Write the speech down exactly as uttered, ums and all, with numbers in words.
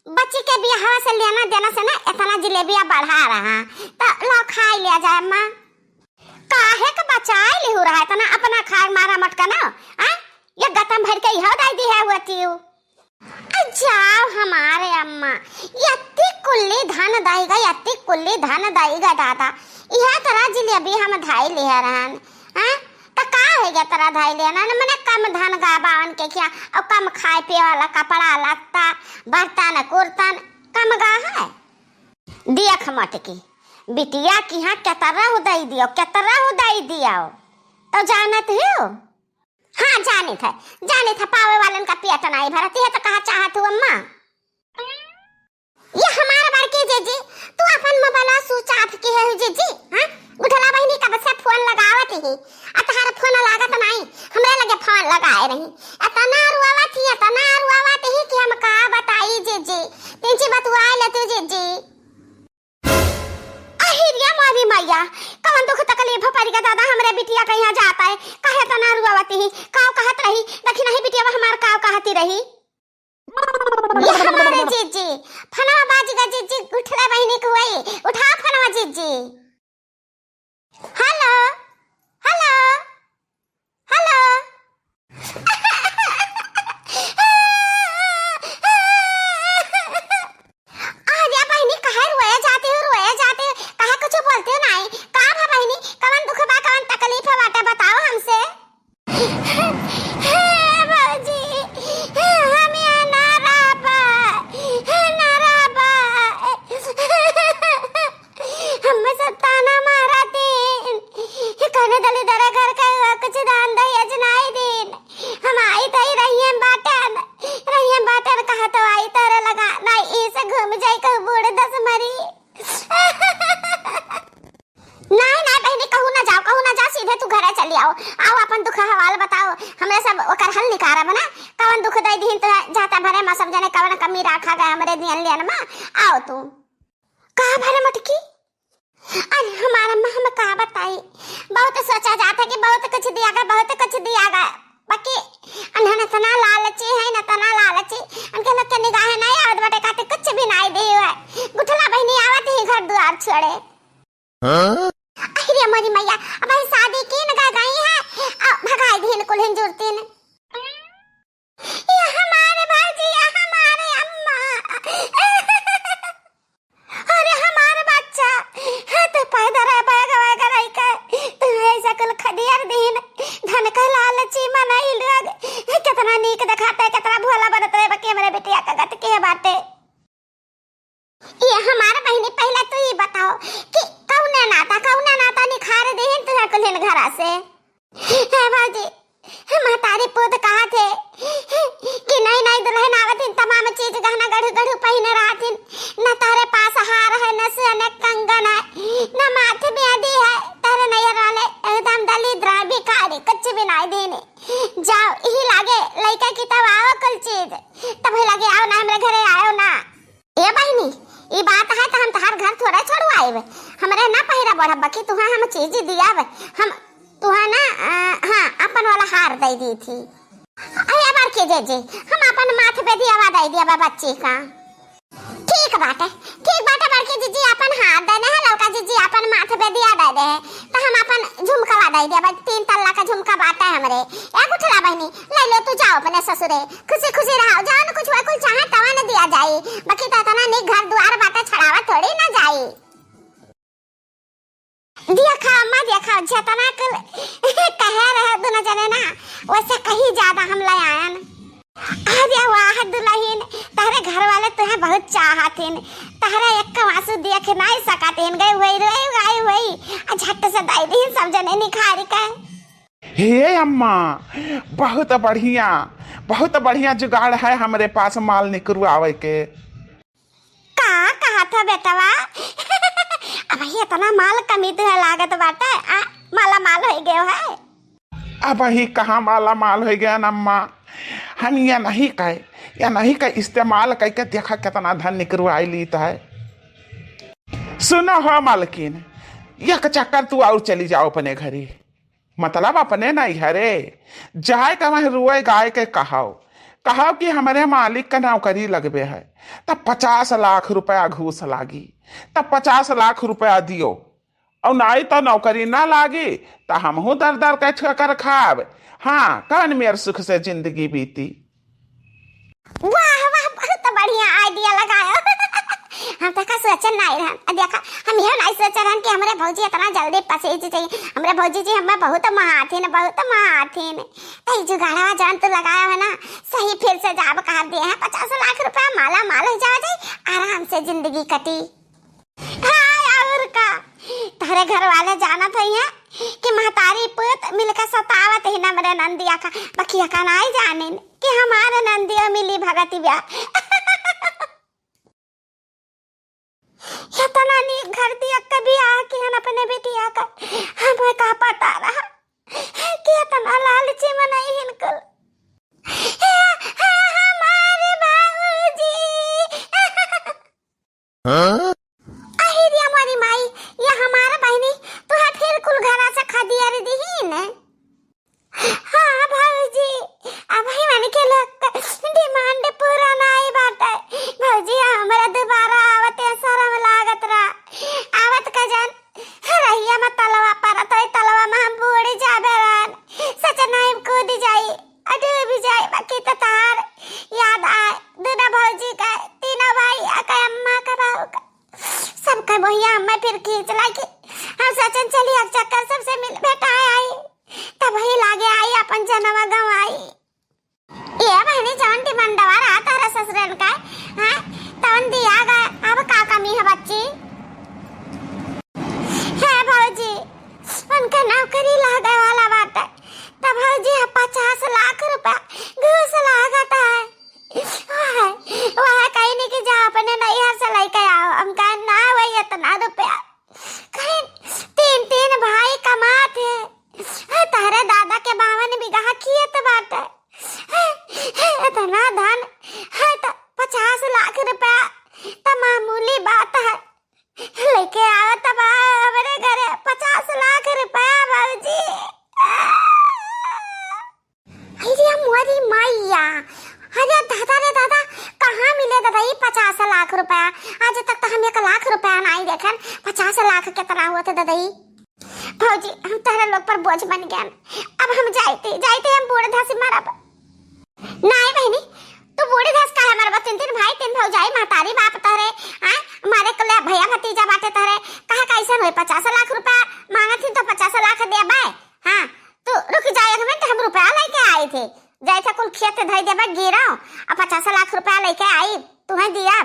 बच्ची के बियाहवा से लेना देना से ना इतना जिलेबिया बढ़ा रहा, तो लो खाई लिया जाए अम्मा। काहे के बचाए लिहू रहा इतना अपना खाए मारा मटका ना, आ? ये गतम भर के इहो दई दी है हुआ तीऊ। आ जाओ हमारे अम्मा, यत्ती कुल्ली धन दई गा, यत्ती कुल्ली धन दई गा दादा, यह तरह जिलेबी हम धाई लिया रहन, हाँ? त का हो गया तरह धाई लिया ना, मने कम धन गा बावन के क्या, और कम खाए पिए वाला कपड़ा लत्ता, बर्तन कुर्तन कम गा है। देख मटकी, बिटिया की हाँ केतरा हो दई दियो, केतरा हो दई दियो, तो जानत हो? हाँ, जानित है, जानित है, पावे वालन का पेट नाई भरत है, तो कहा चाहत हूँ अम्मा? ये हमार बड़की जीजी, तू अपन मोबाइल switch off की है जीजी, हाँ? गुठला बहिनी कब से फोन लगावत ही, आ तहार फोन लागत नाई, हमरे लगे फोन लगाए रही। इतना रुआवत ही, इतना रुआवत ही कि हम का बताई जीजी, तिनची बतुआए ले तू जीजी। अहिरिया मोरी मैया, कवन दुख तकलीफ पड़ गया दादा, हमरे बिटिया के यहाँ जाता है, काहे तना रुआवती ही, काव कहत रही, देखी नहीं बिटिया हमार काव कहती रही। ये हमारे जीजी, फनवा बाज गा जीजी, उठले बहिनी के हुई, उठा फनवा जीजी। हेलो, हेलो, हेलो। अरे बहिनी, काहे रोए जाते हो, रोए जाते हो, काहे कुछ बोलते हो नाई? का भा बहिनी, कवन दुख बा, कवन तकलीफ है बाटे, बताओ हमसे। हे भौजी, हम यहाँ ना रह पाए, ना रह पाए। हमें सब ताना मारा दिन, कहने दली दरा घर का हुआ कुछ दान दहेज नाई दिन। हम आई तई रहिए बाटन, रहिए बाटन कहा तो आई तरे लगा, नाई इसे घूम जाई कहूँ बूढ़ दस मरी। नाई, नाई बहिनी, कहूँ ना जाओ, कहूँ ना जाओ, सीधे तू घरे चली आओ। आओ अपन दुख हवाल बताओ, हमरे सब ओकर हल निकारब ना। कवन दुख दई दिहिन तो जाता भरे मा सब जने कवन कमी राखा गए हमरे दियन लियन मा। आओ तू। का भरे मटकी? अरे हमार अम्मा, हम का बताई, बहुत सोचा जाता कि बहुत कुछ दिया गया, बहुत कुछ दिया गया, बाकी अनहन इतना लालची है, इतना लालची, उनके लोग के निगाह नहीं आवत बाटे, कहते कुछ भी नहीं दे है। गुठला बहिनी आवत ही घर द्वार छोड़े। हाँ? अरे मोरी मैया, अब भाई शादी की न गई है, अब भगाई दीन कुल्हिन जुरतीन। ये हमारे भौजी, ये हमारे अम्मा। अरे हमारे बच्चा, हाँ तो पैदल है, बैग वैग रही के, तू ऐसा कुल खदियर दीन, धन का लालची मनई लोग, कितना नीक दिखाते, कितना भोला बनत रहे, बाकी हमरे बिटिया का गत के बाटे। ये हमार बहिनी, पहले तू ही बताओ कि कौने नाता, कौने नाता निखार देहिन तुहे कुल्हिन घरा से? हे भौजी, महतारी पूत कहा थे कि नई नई दुल्हन आवतिन, तमाम चीज गहना गढ़ू गढ़ू पहिने रहतिन, न तोहरे पास हार है, न सोने कंगन है, न माथे मेहंदी है, तोहरे नैहर वाले एकदम दलिद्र है, भिखारी, कुछ भी नहीं देने। जाओ, यही लागे लइका की तब आओ कुल चीज, तब ही लागे आओ ना, हमरे घरे आओ ना। ए बहिनी, ई बात है तो हम तहार घर थोड़ा छोड़वाइब। हमरे ना पहिरा बढ़ब कि तुहा हम चीज दियाब। हम तुहा ना, अ, हाँ, अपन वाला हार दे दी थी। अरे बड़की जीजी, हम अपन माथ पे दियावा दे दिया बा बच्ची का। ठीक बाटे, ठीक बाटे बड़की जीजी, अपन हार देने है, लड़का जीजी अपन माथ पे दिया दे दे है। तो हम अपन झुमकवा दे दिया बा, तीन तल्ला का झुमका बाटे हमरे। ए गुठला बहिनी, ले लो तू, जाओ अपने ससुरे, खुशी खुशी रहो, जवन कुछ हुआ कुल चाहे तवन दिया जाई, बाकी तो इतना निक घर दुआर बाटे, छड़ावा थोड़ी ना जाई। देखा अम्मा, देखा, जितना कुल कहे रहे दोनों जने ना, वैसे कहीं ज्यादा हम ले आयन। अरे वाह दुल्हन, तहरे घर वाले तुहे बहुत चाहतिन, तहरे एक आंसू देख नहीं सकतिन, गए हुए रोए गए हुए, आ झट से दे दीन सब जने निखारी के। हे अम्मा, बहुत बढ़िया, बहुत बढ़िया जुगाड़ है हमरे पास माल निकरवावे के। का कहा था बेटवा? अब ये इतना माल कमी तुहे लागत बाटे, आ, माला माल हो गयो है। अब ही कहाँ माला माल हो गया अम्मा, हम या नहीं कहे, या नहीं कहे इस्तेमाल करके देखा कितना धन निकरवाई लीत है। सुनो हो मालकिन, एक चक्कर तू और चली जाओ अपने घरे। मतलब अपने नैहरे जाए के वहीं रोए गाए के कहाओ, कहा कि हमरे मालिक का नौकरी लगबे है, तब पचास लाख रुपया घूस लागी, तब पचास लाख रुपया दियो, और नाई तो नौकरी ना लागी, तो हमहू दर दर के ठोकर खाब। हाँ, कौन मेर सुख से जिंदगी बीती। वाह, वाह, बहुत बढ़िया idea लगायो। हम तो का सोचन नाई रहन। आ देखा, हम यह नाई सोचन रहन कि हमरे भौजी इतना जल्दी पसीज जाई। हमरे भौजी जी हमें बहुत माथिन, बहुत माथिन। तई जुगाड़वा जौन तू लगायो है ना, सही फिर से जाब कहा दिए हैं, पचास लाख रुपया माला माल हो जावा जाई, आराम से जिंदगी कटी। हाँ, और का, तोहरे घर वाले जानत हइये कि महतारी पूत मिलके सतावत ही हमरे नंदिया का, बकिया का नाई जानिन कि हमारे नंदिया मिली भगत ब्या। इतना नीक घर दिया कभी आ कि हम अपने बेटिया का, हमें का पता रहा कि इतना लालची मनई हिनकुल। हे, हे हमारे बाबूजी। हाँ? अहि रे मोरी माई, ये हमार बहिनी, तुहे फिर कुल घरा से खदियार दिहिन। हाँ भौजी, अबही मन के लोग के demand पूरा नाई बाटे। भौजी, हमरा दोबारा आवते शरम लागत रहा। आवत का जान, रहिया में तलवा परत होई, तलवा में हम बूड़ जाबे रहन। सच नाई कूद जाई, आ डूब जाई, बाकी तो तार याद आए। दुना भौजी का, तीनों भाई का, अम्मा का, बहू का, सबका बोहिया हमें फिर खींच लाई कि हम सोचन चली, अब चक्कर सबसे मिल भेटाए आई, तब ही लागे आई अपन जनवा गंवाई। ये बहिनी जवन डिमांडवा रहा तारा ससुरन का, हाँ, तवन दिया गया, अब का कमी है बच्ची? हे भौजी, उनका नौकरी लागे वाला बाटे, तब भौजी हम पचास लाख रुपया घूस लागत है। वह, वह कहीं नहीं कि जा अपने नैहर से लेके आओ, हम कहे ना वही इतना रुपया, कहीं तीन, तीन भाई कमात है। हाँ, तहरे दादा के बावन बीघा खेत बाटे। हाँ, हाँ, इतना धन है तो पचास लाख रुपया तो मामूली बात है। लेके आओ तब हमरे घरे पचास लाख रुपया भौजी। अरे मोरी मैया, अरे दादा रे दादा, कहाँ मिले दादा ई पचास लाख रुपया? आज तक तो हम एक लाख रुपया नाई देखन, पचास लाख कितना हुआ थे दादा ई? भौजी, हम तहरे लोग पर बोझ बन गए, अब हम जाइते जाइते हम बूढ़ धसी मरब। नाई बहिनी, तू बूढ़ धस काहे मरब? तीन तीन भाई, तीन भौजाई, महतारी बाप तहरे, हाँ, मारे कले भैया भतीजा बाटे तहरे, कहा कैसन होई? पचास लाख रुपया मांगत ही तो पचास लाख देबे। हाँ, तू रुक जा एक मिनट, हम रुपया लेके आई थे, जाए थे कुल खेत धई देबे गिरो, आ पचास लाख रुपया लेके आई, तुम्हें दिया।